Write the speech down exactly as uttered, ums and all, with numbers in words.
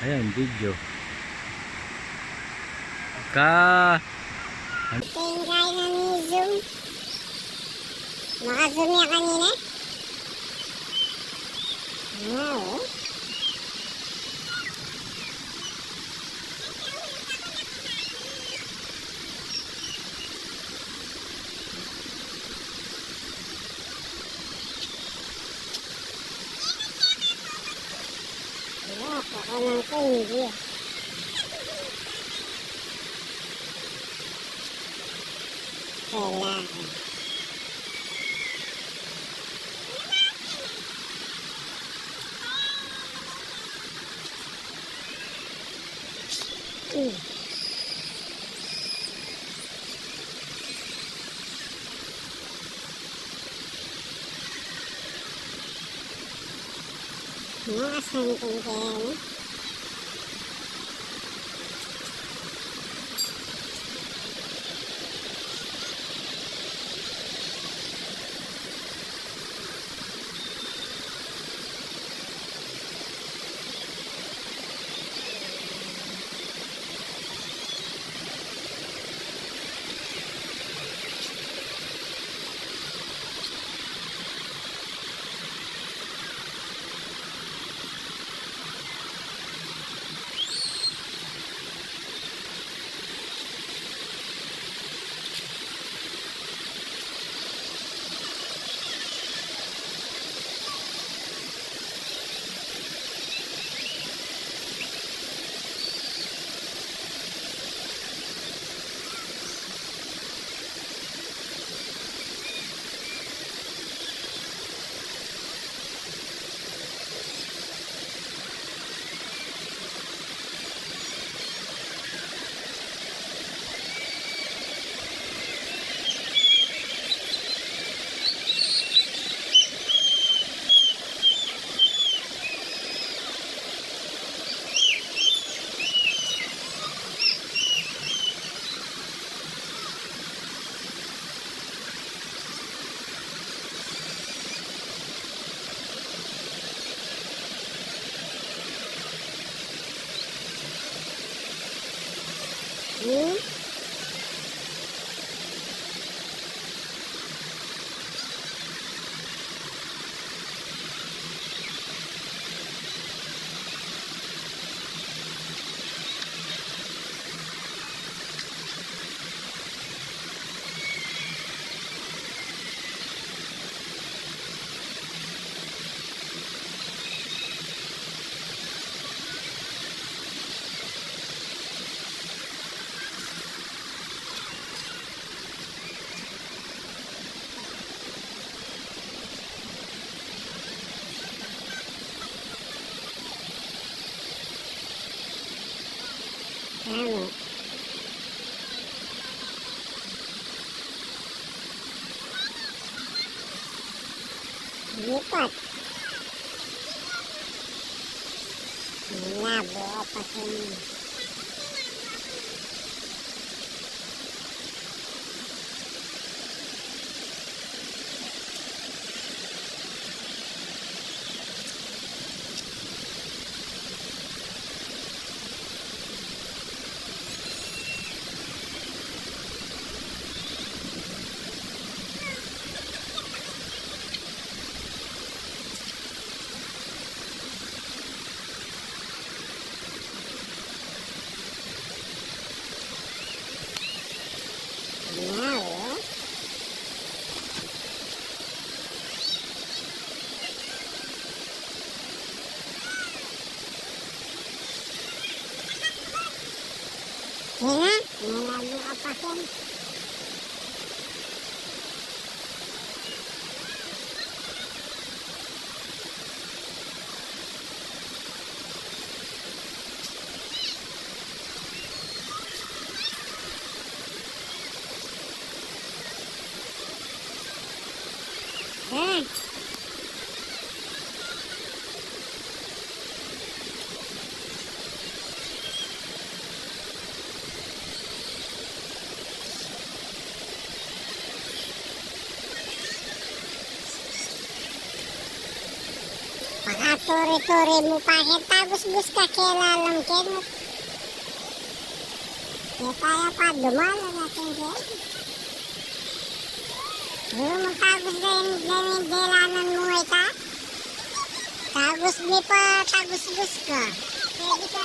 Ayan, video. Ka. Ito yung kain ng zoom. Naka-zoom yan kanina. Wow. Wala, pakanan ko, hindi. Kailangan. Mm. Mga asan kung kaya, no? Hmm? Tama. Lipat. Malabo pa sa inyo. Now, yan na, malabo ka pa, Ken. Eh. Pakat. Tore-tore mu pa, e tagusgus ka kelalam kenu. Keta ya pa, dumalan na keng keta. Yung tagus na yung, yung delanan mu, e ta. Tagus mi pa, tagusgus ka. Pwede ka